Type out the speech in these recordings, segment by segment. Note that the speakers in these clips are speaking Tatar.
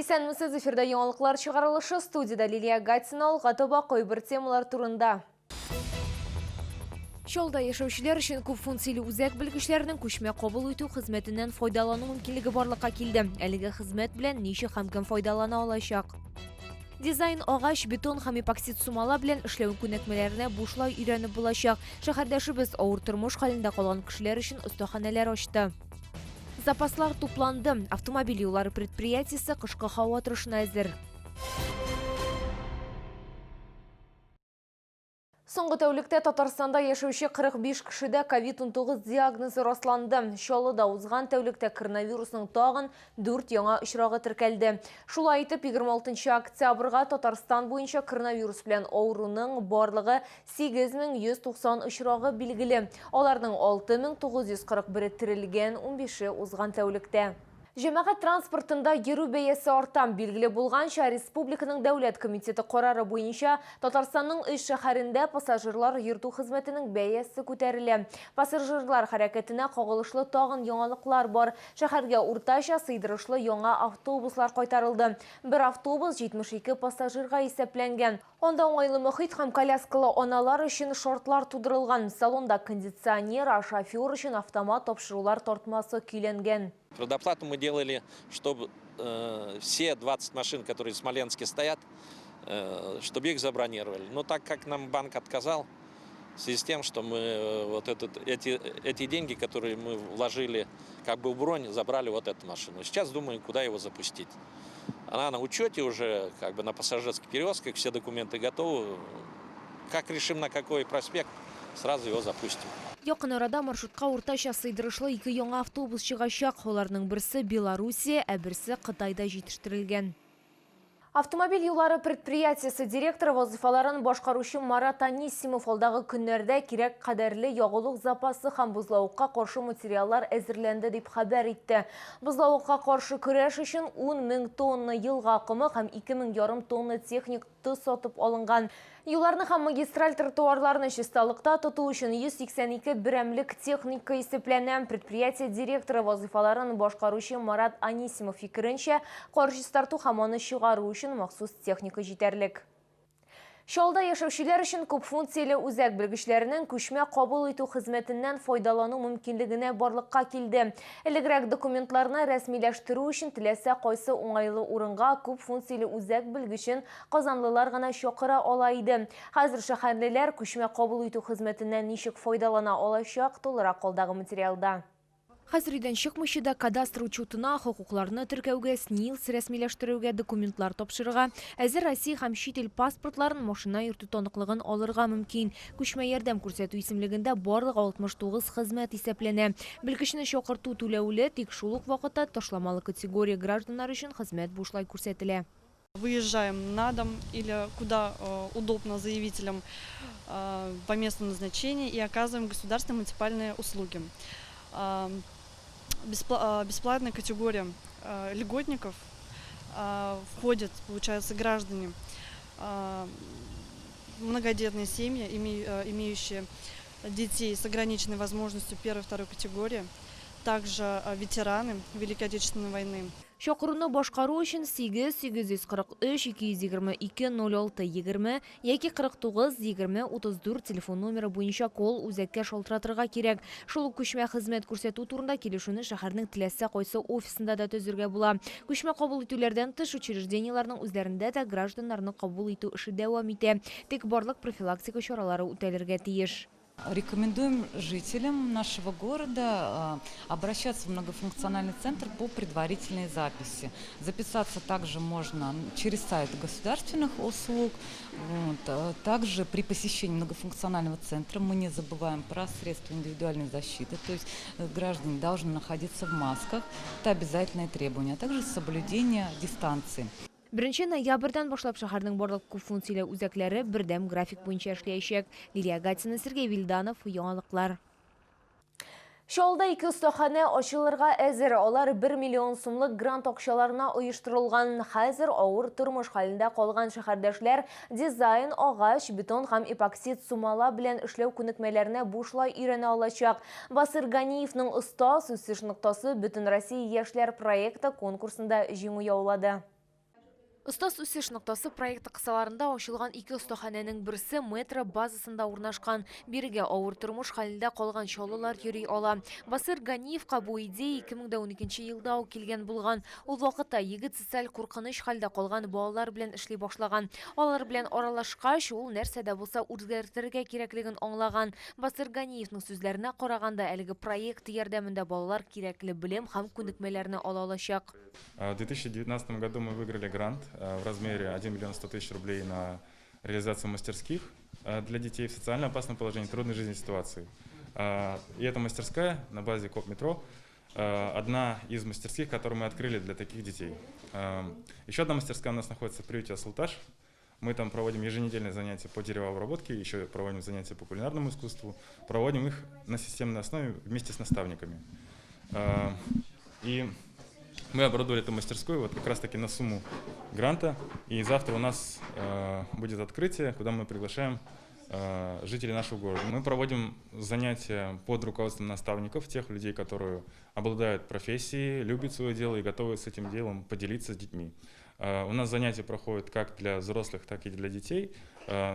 Исәнмесез, эфирда яңалыклар чыгарылышы, студиядә Лилия Гатина, алга таба кайбер темалар турында. Чаллыда яшәүчеләр өчен күп функцияле үзәк белгечләренең күчмә кабул итү хезмәтеннән файдалану мөмкинлеге барлыкка килде. Әлеге хезмәт белән ничек һәм кем файдалана алачак? Дизайн агач, бетон һәм эпоксид сумала белән эшләү күнекмәләренә бушлай өйрәнеп булачак. Шәһәрдәшебез авыр тормыш хәлендә калган кешеләр өчен остаханәләр ачты. Запаслар тупланды. Автомобиль юллары предприятиесе кышкы һава торышына әзер. Соңгы тәүлектә Татарстанда яшәүче 45 кешедә ковид-19 диагнозы расланды. Чаллыда узган тәүлектә коронавирусның тагын 4 яңа очрагы теркәлде. Шулай итеп, 26 октябрьгә Татарстан буенча коронавирус белән авыруның барлыгы 8190 очрагы билгеле. Аларның 6941-е терелгән, 15-е узган тәүлектә. Җәмәгать транспортында йөрү бәясе арта. Билгеле булганча, республиканың Дәүләт комитеты карары буенча, Татарстанның өч шәһәрендә пассажирлар йөртү хезмәтенең бәясе күтәрелә. Пассажирлар хәрәкәтенә кагылышлы тагын яңалыклар бар. Шәһәргә уртача сыйдырышлы яңа автобуслар кайтарылды. Бер автобус 72 пассажирга исәпләнгән. Анда уңайлы мохит һәм коляскалы аналар өчен шартлар тудырылган. Салонда кондиционер, ә шофер өчен автомат тапшырулар тартмасы көйләнгән. Предоплату мы делали, чтобы все 20 машин, которые в Смоленске стоят, чтобы их забронировали. Но так как нам банк отказал, в связи с тем, что мы вот эти деньги, которые мы вложили как бы в бронь, забрали вот эту машину. Сейчас думаем, куда его запустить. Она на учете уже, как бы на пассажирских перевозках, все документы готовы. Как решим, на какой проспект, сразу его запустим. Якын арада маршрутка уртача сыйдырышлы ике яңа автобус чыгачак. Аларның берсе Белоруссия, ә берсе Кытайда җитештерелгән. Автомобиль юллары предприятиесе директоры вазыйфаларын башкаручы Марат Анисимов алдагы көннәрдә кирәк кадәрле ягулык запасы һәм бозлавыкка каршы материаллар әзерләнде дип хәбәр итте. Бозлавыкка каршы көрәш өчен 10 мең тонна елга комы һәм 2 мең ярым тонна техник тоз сатып алынган. Юлларны һәм магистраль тротуарларны чисталыкта тоту өчен 182 берәмлек техника исәпләнә. Предприятие директоры вазыйфаларын башкаручы Марат Анисимов фикеренчә, кар чистарту һәм аны чыгару өчен махсус техника җитәрлек. Чаллыда яшәүчеләр өчен күпфункцияле үзәк белгечләренең күчмә кабул итү хезмәтеннән файдалану мөмкинлегенә барлыкка килде. Элегрәк документларны рәсмиләштерү өчен теләсә кайсы уңайлы урынга күпфункцияле үзәк белгечен казанлылар гына чакыра ала иде. Хәзер шәһәрлеләр күчмә кабул итү хезмәтеннән ничек файдалана алачак, тулырак алдагы материалда. Хәзер өйдән чыкмыйча да кадастр учетына, хокукларны теркәүгә, СНИЛС рәсмиләштерүгә, документлар тапшырырга, әзер Россия һәм чит ил паспортларын, машина йөртү таныклыгын алырга мөмкин. Күчмә ярдәм күрсәтү исемлегендә барлыгы 69 хезмәт исәпләнә. Белгечне чакырту түләүле, тик шул ук вакытта ташламалы категория гражданнар өчен хезмәт бушлай күрсәтелә. Выезжаем на дом или куда удобно заявителям по месту назначения и оказываем государственные муниципальные услуги. Бесплатная категория льготников входят, получается, граждане, многодетные семьи, имеющие детей с ограниченной возможностью первой и второй категории, также ветераны Великой Отечественной войны. Чакыруны башкару өчен 8 843 222 06 20 яки 49 20 34 телефон номеры буенча колл-үзәккә шалтыратырга кирәк. Шул ук күчмә хезмәт күрсәтү турында килешүне шәһәрнең теләсә кайсы офисында да төзергә була. Күчмә кабул итүләрдән тыш учреждениеләрнең үзләрендә дә гражданнарны кабул итү эше дәвам итә. Тик барлык профилактика чаралары үтәлергә тиеш. Рекомендуем жителям нашего города обращаться в многофункциональный центр по предварительной записи. Записаться также можно через сайт государственных услуг. Также при посещении многофункционального центра мы не забываем про средства индивидуальной защиты, то есть граждане должны находиться в масках. Это обязательное требование, а также соблюдение дистанции. 1 ноябрьдән башлап шәһәрнең барлык күпфункцияле үзәкләре бердәм график буенча эшләячәк. Лилия Гатина, Сергей Вильданов, Яңалыклар. Чаллыда ике остаханә ачылырга әзер. Алар 1 миллион сумлык грант акчаларына оештырылган. Хәзер авыр тормыш хәлендә калган шәһәрдәшләр дизайн, агач, бетон һәм эпоксид сумала белән эшләү күнекмәләренә бушлай өйрәнә алачак. Басыр Ганиевның остаз үсеш ноктасы Бөтенроссия яшьләр проекты конкурсында җиңү яулады. Остаз үсеш ноктасы проекты кысаларында ачылган ике остаханәнең берсе Метро базасында урнашкан. Бирегә авыр тормыш хәлендә калган чаллылар йөри ала. Басыр Ганиевка бу идея 2012 елда ук килгән булган. Ул вакытта егет социаль куркыныч хәлдә калган балалар белән эшли башлаган. Алар белән аралашкач, ул нәрсә дә булса үзгәртергә кирәклеген аңлаган. Басыр Ганиевның сүзләренә караганда, әлеге проект ярдәмендә балалар кирәкле белем һәм күнекмәләрне ала алачак. В 2019 году мы выиграли грант в размере 1 миллион 100 тысяч рублей на реализацию мастерских для детей в социально опасном положении, трудной жизненной ситуации. И эта мастерская на базе КОП-метро одна из мастерских, которую мы открыли для таких детей. Еще одна мастерская у нас находится в приюте «Асылташ». Мы там проводим еженедельные занятия по деревообработке, еще проводим занятия по кулинарному искусству, проводим их на системной основе вместе с наставниками. И мы оборудовали эту мастерскую вот как раз-таки на сумму гранта. И завтра у нас будет открытие, куда мы приглашаем жителей нашего города. Мы проводим занятия под руководством наставников, тех людей, которые обладают профессией, любят свое дело и готовы с этим делом поделиться с детьми. У нас занятия проходят как для взрослых, так и для детей.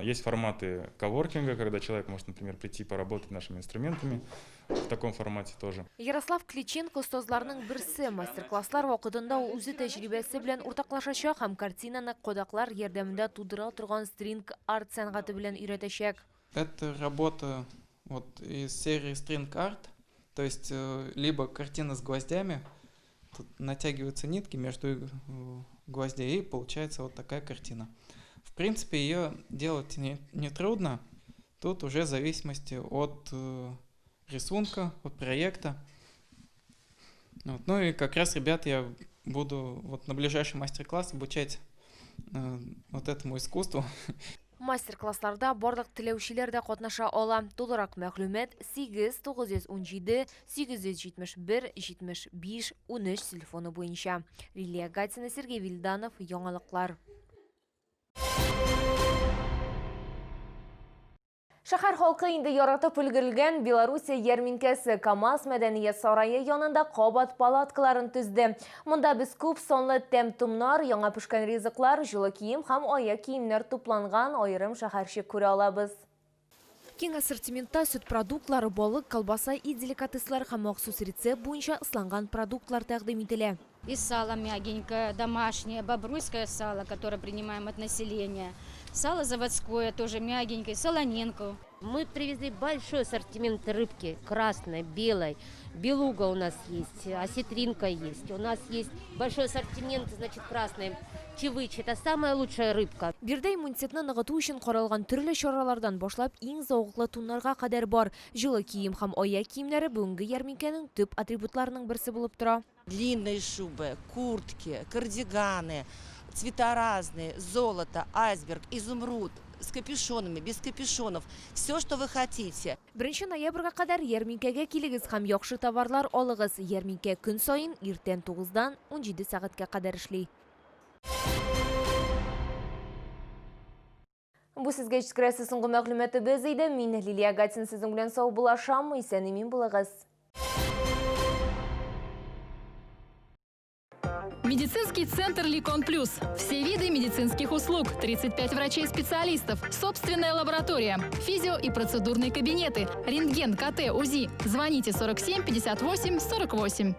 Есть форматы коворкинга, когда человек может, например, прийти поработать нашими инструментами в таком формате тоже. Ярослав Кличенко остазларның берсе. Мастер-класслар вакытында ул үзе тәҗрибәсе белән уртаклашачак һәм картинаны кадаклар ярдәмендә тудыра торган стринг-арт сәнгате белән өйрәтәчәк. Это работа вот из серии стринг-арт, то есть либо картина с гвоздями, тут натягиваются нитки между гвоздей, и получается вот такая картина. В принципе, ее делать не трудно. Тут уже в зависимости от рисунка, от проекта. Вот. Ну и как раз ребят я буду вот на ближайший мастер-класс обучать вот этому искусству. Мастер-классларда барлык теләүчеләр дә катнаша ала. Тулырак мәгълүмат 8 917 871 75 13 телефоны буенча. Лилия Гатина, Сергей Вильданов, Яңалыклар. Шәһәр халкы инде яратып өлгергән Белоруссия ярминкәсе КАМАЗ мәдәният сарае янында кабат палаткаларын төзде. Монда без күп санлы тәм-томнар, яңа пешкән ризыклар, җылы кием һәм аяк киемнәр тупланган аерым шәһәрчек күрә алабыз. Киң ассортиментта сөт продуктлары, балык, колбаса, ит деликатеслар һәм махсус рецепт буенча ысланган продуктлар тәкъдим ителә. И сало мягенькое, домашнее, бобруйское сало, которое принимаем от населения. Сало заводское, тоже мягенькое, солонинку. Мы привезли большой ассортимент рыбки, красной, белой. Белуга у нас есть, осетринка есть. У нас есть большой ассортимент, значит, красной чавычи. Это самая лучшая рыбка. Биредә иммунитетны ныгыту өчен каралган төрле чаралардан башлап иң зәвыклы туннарга кадәр бар. Җылы кием һәм аяк киемнәре бүгенге ярминкәнең төп атрибутларының берсе булып тора. Длинные шубы, куртки, кардиганы, цвета разные, золото, айсберг, изумруд, с капюшонами, без капюшонов. Все, что вы хотите. 1 ноябрьгә кадәр ярминкәгә килегез һәм яхшы товарлар алыгыз. Ярминкә көн саен иртән 9-дан 17 сәгатькә кадәр эшли. Бу сезгә җиткерәсе соңгы мәгълүматыбыз иде. Мин Лилия Гатин сезнең белән саубуллашам. Исән-имин булыгыз. Медицинский центр «Ликон Плюс». Все виды медицинских услуг, 35 врачей-специалистов, собственная лаборатория, физио- и процедурные кабинеты, рентген, КТ, УЗИ. Звоните 47 58 48.